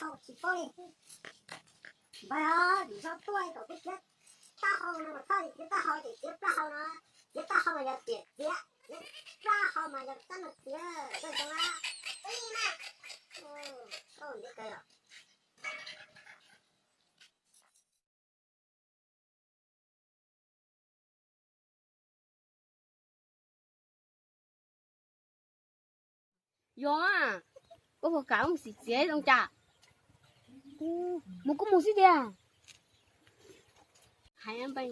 hau tsis paub li. Npawg os, zaub tuaj kom kuv txiav taub hau no mas txhob txiav taub hau, txiav plaub hau no. Txiav taub hau mas yog tiam txiav, txiav plaub hau mas yog tab no txiav. Zoo zoo na. Ib na. Ntev kawg yom. Yog, koj puas kam mus xim txiav zoo cas? Mus kuj mus xwb tiag. Hais npaj